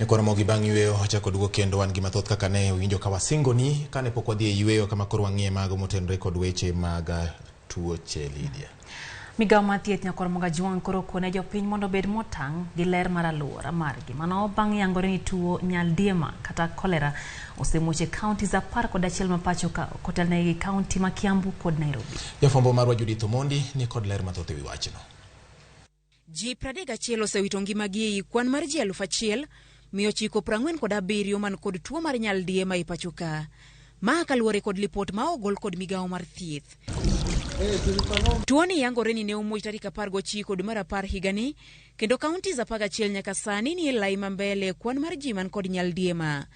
Nyakwa bang' yweyo wachako duogo kendo wan gi mathoth kaka ne winjo ka wasingoni kane pok wadhi e yweyo kama koro wang'iye mago motenore kod weche mag tuoche Lydia. Migawo mar thieth Nyakwar Mogajwang' koro okone jopiny mondo obed motang' gi ler mar alwora margi. Mano bang' yangore ni tuo nyaldiema kata kolera osemuoch e counties 11 ma pacho ka kotelnegi gi kaunti ma Kiambu kod Nairobi. Jafwambo marwa Judith Omondi ni kod ler mathoth e wi wachno. Ji 31 osewito ngimagi ei kwan mar ji 1947 man kod tuo mar nyaldiema e pacho ka. Ma kaluwore kod lipot ma ogol kod migawo mar thieth. Tuoni yangore ni ne omuoch tarik 19 dwe mar 10 higani kendo counties 11 nyaka sani ni e lai ma mbele e kwan mar ji man kod nyaldiema.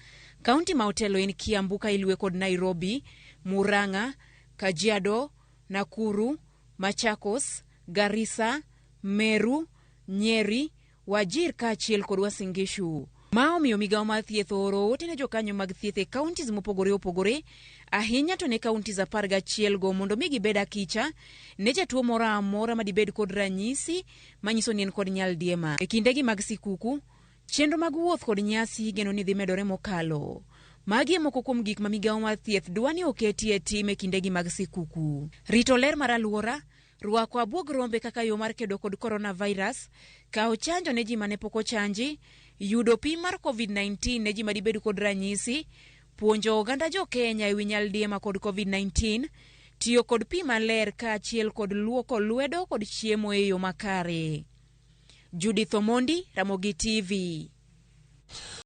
Kaunti ma otelo en Kiambu ka iluwe kod Nairobi, Murang'a, Kajiado, Nakuru, Machakos, Garissa, Meru, Nyeri, Wajir kaachiel kod Uasin Gishu. Ma omiyo migawo mar thieth ooro ote ne jokanyo mag thieth e counties mopogore opogore, ahinya to ne counties 11 go mondo mi gibed akicha ne jatuo moro amora madibed kod ranyisi manyiso ni en kod nyaldiema. E kindegi mag sikuku, chenro mag wuoth kod nyasi igeno ni dhi medore mokalo. Magi e moko kuom gik ma migawo mar thieth dwa ni oketi e tim e kindegi mag sikuku. Rito ler mar alwora, rwako abuog rombe kaka yo mar kedo kod coronavirus, kawo chanjo ne ji mane pok ochanji, yudo pim mar COVID-19 ne ji madibed kod ranyisi, puonjo oganda jo Kenya ewi nyaldiema kod COVID-19, tiyo kod pi maler kaachiel kod luoko lwedo kod chiemo e yo makare. Judith Omondi, Ramogi TV.